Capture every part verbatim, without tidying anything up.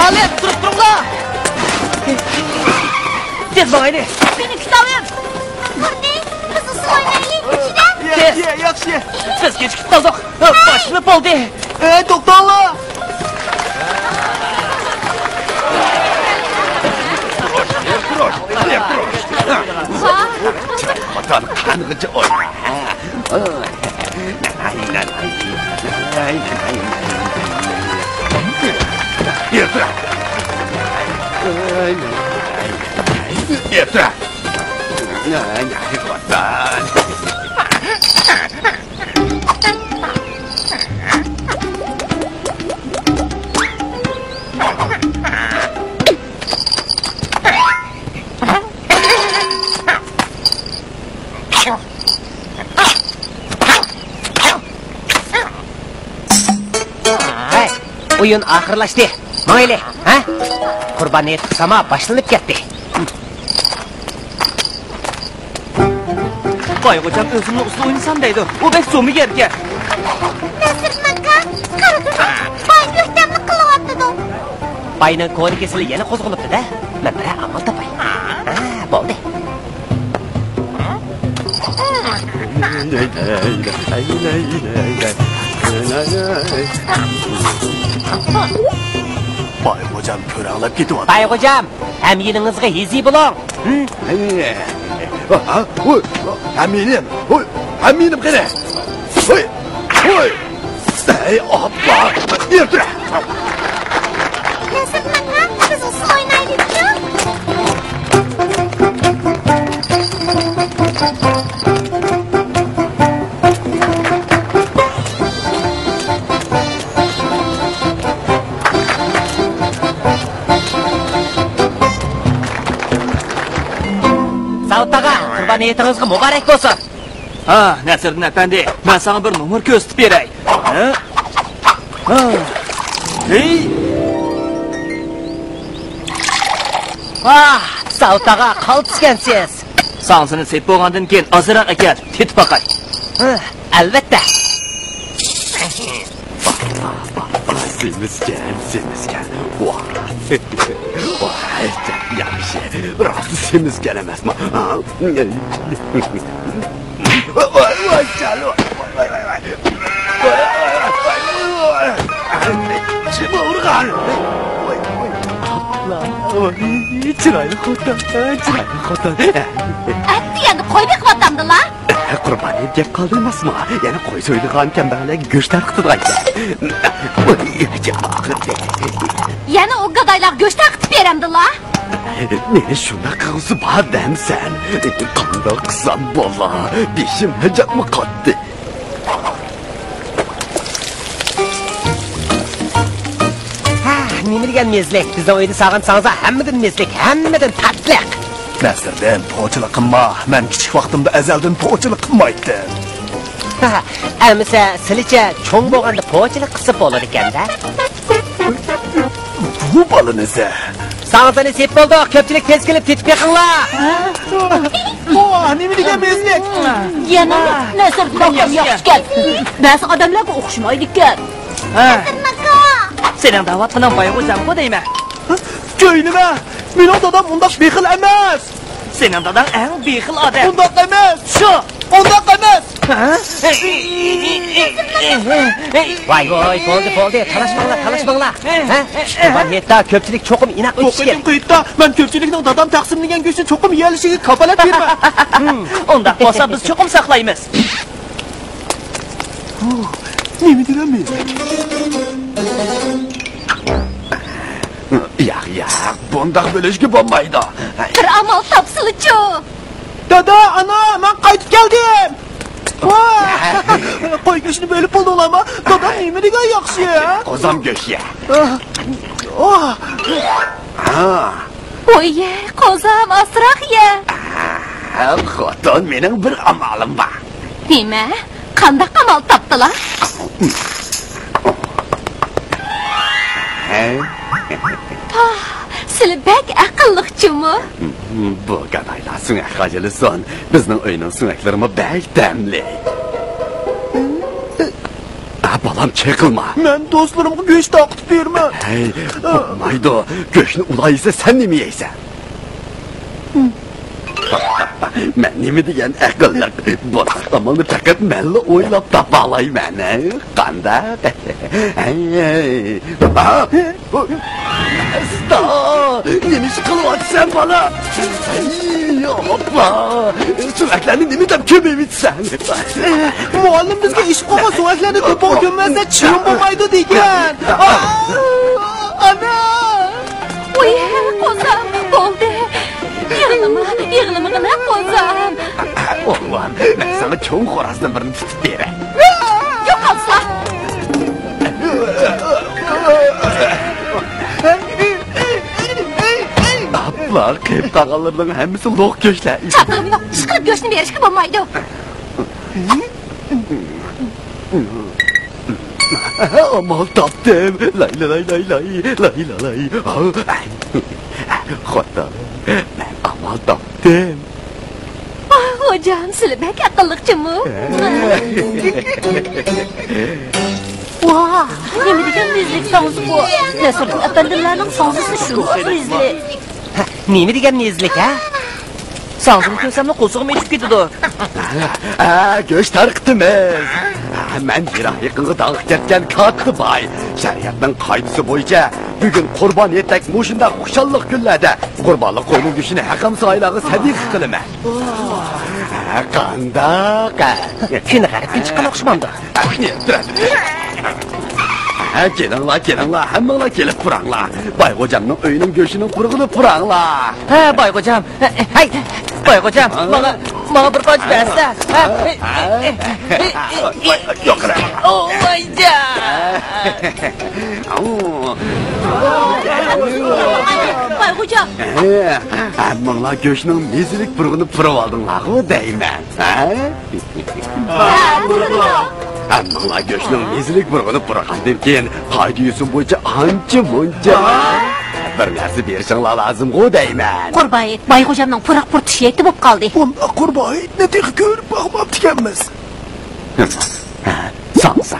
ئالىم، تۇرۇپ تۇرۇڭلار! تېز ماڭايلى! مېنىڭ كىتابىم! قاندى، بىز ئۇسسۇل ئوينايلى، ئىچىدە! يە، يە، ياخشى! بىز كېچىكىپ قالدۇق! باشلىنىپ بولدى! ئەي، توختاڭلار! قاتان قانغىچە ئوينا! ھەي، ئويۇن ئاخىرلاشتى. ماڭايلى، ھە؟ قۇربان ھېيت قىساما باشلىنىپ كەتتى. بايغوجام ئۆزۈمنى ئۇسسۇل ئوينىسام دەيدۇ. ئۇ بەك زومىگەركەن. نەسىردىن ئاكا، قارىدىڭمۇ؟ باي بۆھتانلىق قىلىۋاتىدۇ. باينىڭ كونا كېسىلى يەنە قوزغىلىپتۇ-دە. مەن بىرەر ئامال تاپاي. ھە، بولدى. بايغوجام كۆرەڭلەپ كېتىۋاتىدۇ. بايغوجام، ھەميىنىڭىزغا ھېزى بولۇڭ. ھە؟ ھوي، ھەميىنىم، ھوي، ھەميىنىم قېنى؟ ھوي، ھوي. ھەي، ئاپا، يۈر تۇرە. نەسىردىن ئاكا، بىز ئۇسسۇل ئوينايلىچۇ. ساۋۇت ئاغا، قۇربان ھېيتىڭىزغا مۇبارەك بولسۇن! ھا، نەسىردىن ئەپەندى، مەن ساڭا بىر نومۇر كۆرسىتىپ بېرەي. ھە؟ ھا. ھېي! ۋاھ، ساۋۇت ئاغا، قالتىسكەنسىز. ساڭزىنى سېپ بولغاندىن كېيىن ئازراق ئەكەل، تېتىپ باقاي. ھە، ئەلۋەتتە. سېمىزكەن، سېمىزكەن. ۋاھ. ۋاھ، ياخشى. راست سېمىزكەن ئەمەسمۇ؟ ۋاي، ۋاي، ۋاي، ۋاي، ۋاي. چىم ئاغرىغان. ۋاي، ۋاي. ئاپلا، ۋاي، چىرايلىق خوتۇن، چىرايلىق خوتۇن. ئەتتى يەنە قوي بېقىۋاتامدىلا. قۇربان ھېيت كەپ قالدى ئەمەسمۇ؟ يەنە قوي سويىدىغان كەمبەغەللەر گۆش تارقىتىدىغان ئىكەن. ۋاي، جان ئاغرىدى. يەنە ئۇ گادايلارغا گۆش تارقىتىپ بېرەمدىلا. مېنى شۇنداق قىلغۇسى بار دەمسەن؟ قانداق قىلسام بولا؟ بېشىم ھەجەپمۇ قاتتى. ھە، نېمە دېگەن مېزىلىك؟ بىزنىڭ ئۆيدە سالغان ساڭزا ھەممىدىن مېزىلىك، ھەممىدىن تاتلىق. نەسىردىن، پوچىلىق قىلما. مەن كىچىك ۋاقتىمدا ئەزەلدىن پوچىلىق قىلمايتتىم. ئەمىسە سىلىچە چوڭ بولغاندا پوچىلىق قىلسا بولىدىكەن-دە. بۇ بالىنى سە. ساڭزا نېسىپ بولدى، كۆپچىلىك تېز كېلىپ تېتىپ بېقىڭلار. ۋاھ، نېمە دېگەن مېزىلىك! يەنە نەسىر ياخشى ئىكەن. بەزى ئادەملەرگە ئوخشىمايدىكەن. ھە. سېنىڭ دەۋاتقىنىڭ بايغۇ جامغۇ دەيمەن. كۆينىمە، مېنىڭ دادام ئۇنداق بېخىل ئەمەس. سېنىڭ داداڭ ئەڭ بېخىل ئادەم. ئۇنداق ئەمەس. شۇ. ئۇنداق ئەمەس. ھە؟ ۋاي، ۋاي، بولدى، بولدى، تالاشماڭلار، تالاشماڭلار. ھە؟ قۇربان ھېيتتا كۆپچىلىك چوقۇم ئىناق بۇ ئۆتۈشى كېرەك. قېتىمقى ھېيتتا مەن كۆپچىلىكنىڭ دادام تەقسىملىگەن گۆشىنى چوقۇم يېيەلىشىگە كاپالەت بېرىمەن. ئۇنداق بولسا بىز چوقۇم ساقلايمىز. نېمە دېگەن مېنى؟ ياق، ياق، بۇنداق بۆلۈشكە بولمايدۇ. بىر ئامال تاپسىلىچۇ. دادا، ئانا، مەن قايتىپ كەلدىم. ۋاھ! قوي گۆشىنى بۆلۈپ بولدۇڭلارمۇ؟ دادا نېمە دېگەن ياخشى، ھە؟ قوزام گۆشى. ئاھ. ئاھ. ھا. ۋوي، قوزام، ئازراق يە. ھە، خوتۇن، مېنىڭ بىر ئامالىم بار. نېمە؟ قانداق ئامال تاپتىلا؟ ھە؟ پاھ، سىلى بەك ئەقىللىق جۇمۇ. بۇ گادايلار سۆڭەك خاجىلىسۇن. بىزنىڭ ئۆينىڭ سۆڭەكلىرىمۇ بەك تەملىك. بالام، چېقىلما. مەن دوستلىرىمغا گۆش تارقىتىپ بېرىمەن. ھەي، بولمايدۇ. گۆشنى ئۇلار يېسە، سەن نېمە يەيسەن؟ مەن نېمە دېگەن ئەقىللىق. بۇنداق ئامالنى پەقەت مەنلا ئويلاپ تاپالايمەن. قانداق؟ ھەي. ئاستا! نېمە ئىش قىلىۋاتىسەن، بالا؟ ئەي، ئاپا! سۆڭەكلەرنى نېمە دەپ كۆمۈۋېتىسەن؟ مۇئەللىم بىزگە ئېشىپ قالغان سۆڭەكلەرنى توپىغا كۆممەسە، چىۋىن بولمايدۇ دېگەن. ئانا! ۋۇي، قوزام، بولدى. يىغلىما، يىغلىمىغىنا، قوزام. ئوغلۇم، مەن ساڭا چوڭ خورازدىن بىرنى تۇتۇپ بېرەي. يوقالسا! ئاپلا، قېرىپ قالغانلىرىنىڭ ھەممىسى لوق گۆشلەر. چاتىقىم يوق، ئىشقىلىپ گۆشنى بېرىشكە بولمايدۇ. ئامال تاپتىم. لاي لاي لاي لاي لاي. لاي لاي لاي. خوتۇن، مەن ئامال تاپتىم. ئاھ، خوجام، سىلى بەك ئەقىللىقچىمۇ؟ ۋاھ، نېمە دېگەن مېزىلىك ساڭزا بۇ! نەسىردىن ئەپەندىملەرنىڭ ساڭزىسى شۇنداق مېزىلىك. ھە، نېمە دېگەن مېزىلىك، ھە؟ ساڭزىنى كۆرسەملا قورسىقىم ئېچىپ كېتىدۇ. ھە، گۆش تارقىتىمىز. ھە، مەن يىراق يېقىنغا داغقا كەتكەن كاتتا باي. شەرىئەتنىڭ قائىدىسى بويىچە بۈگۈن قۇربان ھېيتتەك مۇشۇنداق خۇشاللىق كۈنلەردە قۇربانلىق قوينىڭ گۆشىنى ھەققانىي سايىلارغا سەدىقە قىلىمەن. ھە، قانداق؟ كۈن غەربتىن چىققان ئوخشىمامدۇ؟ ھە، كېلىڭلار، كېلىڭلار، ھەممىڭلار كېلىپ پۇراڭلار. باي غوجامنىڭ ئۆيىنىڭ گۆشىنىڭ پۇرىقىنى پۇراڭلار. ھە، باي غوجام. ھەي، باي غوجام، ماڭا، ماڭا بىر پارچە بەرسە. ھە؟ يوق، يوق. ۋايجان. باي غوجام. ھەممىڭلار گۆشنىڭ مېزىلىك پۇرىقىنى پۇرىۋالدىڭلارغۇ دەيمەن. ھە؟ ھەممىڭلار گۆشنىڭ مېزىلىك پۇرىقىنى پۇرىغاندىن كېيىن، قائىدە-يوسۇن بويىچە ئانچە-مۇنچە بىر نەرسە بېرىشىڭلار لازىمغۇ دەيمەن. قۇربان ھېيت، باي غوجامنىڭ پۇراق پۇرىتىش ھېيتى بوپ قالدى. بۇنداق قۇربان ھېيتنى تېخى كۆرۈپ باقماپتىكەنمىز. ساڭزا.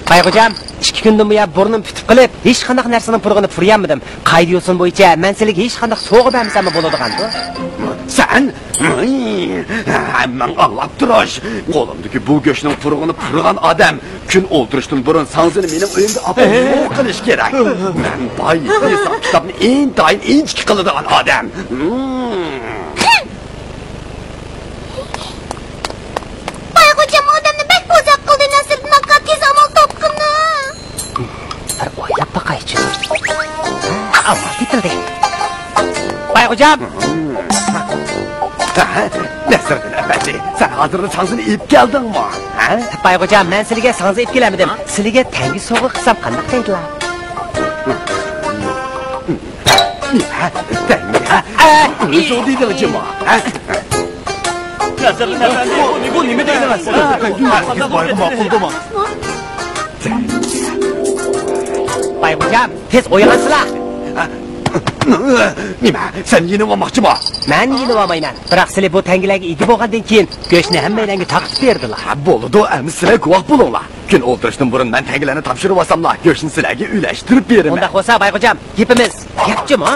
باي غوجام، ئىككى كۈندىن بۇيان بۇرنۇم پۈتۈپ قېلىپ، ھېچقانداق نەرسىنىڭ پۇرىقىنى پۇرىيالمىدىم. قائىدە-يوسۇن بويىچە مەن سىلىگە ھېچقانداق سوۋغا بەرمىسەممۇ بولىدىغاندۇ؟ سەن؟ ھەممەڭ ئاڭلاپ تۇرۇش. قولۇمدىكى بۇ گۆشنىڭ پۇرىقىنى پۇرىغان ئادەم كۈن ئولتۇرۇشتىن بۇرۇن ساڭزىنى مېنىڭ ئۆيۈمگە ئاپىرىپ سوۋغا قىلىش كېرەك. مەن باي، ھېساب-كىتابنى ئىنتايىن ئىنچىكە قىلىدىغان ئادەم. باي غوجام ئادەمنى بەك بوزەك قىلدى، نەسىردىن ئاكا، تېز ئامال تاپقىنا. بىر ئويلاپ باقايچۇ. ئامال تېپىلدى. باي غوجام. نەسىردىن ئەپەندى، سەن ھازىرلا ساڭزىنى ئېلىپ كەلدىڭمۇ؟ ھە؟ باي غوجام، مەن سىلىگە ساڭزا ئېلىپ كېلەلمىدىم. سىلىگە تەڭگە سوۋغا قىلسام قانداق دەيدىلا؟ نېمە؟ تەڭگە؟ ئۇنى سوۋغا دېدىڭ جۇمۇ، ھە؟ نەسىردىن ئەپەندى، بۇ، بۇ نېمە دەيدىغان؟ بايغا ماقۇلدىمۇ؟ باي غوجام، تېز ئويغانسىلا! نېمە؟ سەن يېنىۋالماقچىمۇ؟ مەن يېنىۋالمايمەن. بىراق سىلى بۇ تەڭگىلەرگە ئىگە بولغاندىن كېيىن، گۆشنى ھەممەيلەنگە تارقىتىپ بېرىدىلا. ھە، بولىدۇ، ئەمدى سىلەر گۇۋاھ بولۇڭلار. كۈن ئولتۇرۇشتىن بۇرۇن مەن تەڭگىلەرنى تاپشۇرۇۋالساملا، گۆشنى سىلەرگە ئۈلەشتۈرۈپ بېرىمەن. ئۇنداق بولسا، باي غوجام، گېپىمىز گەپ جۇمۇ.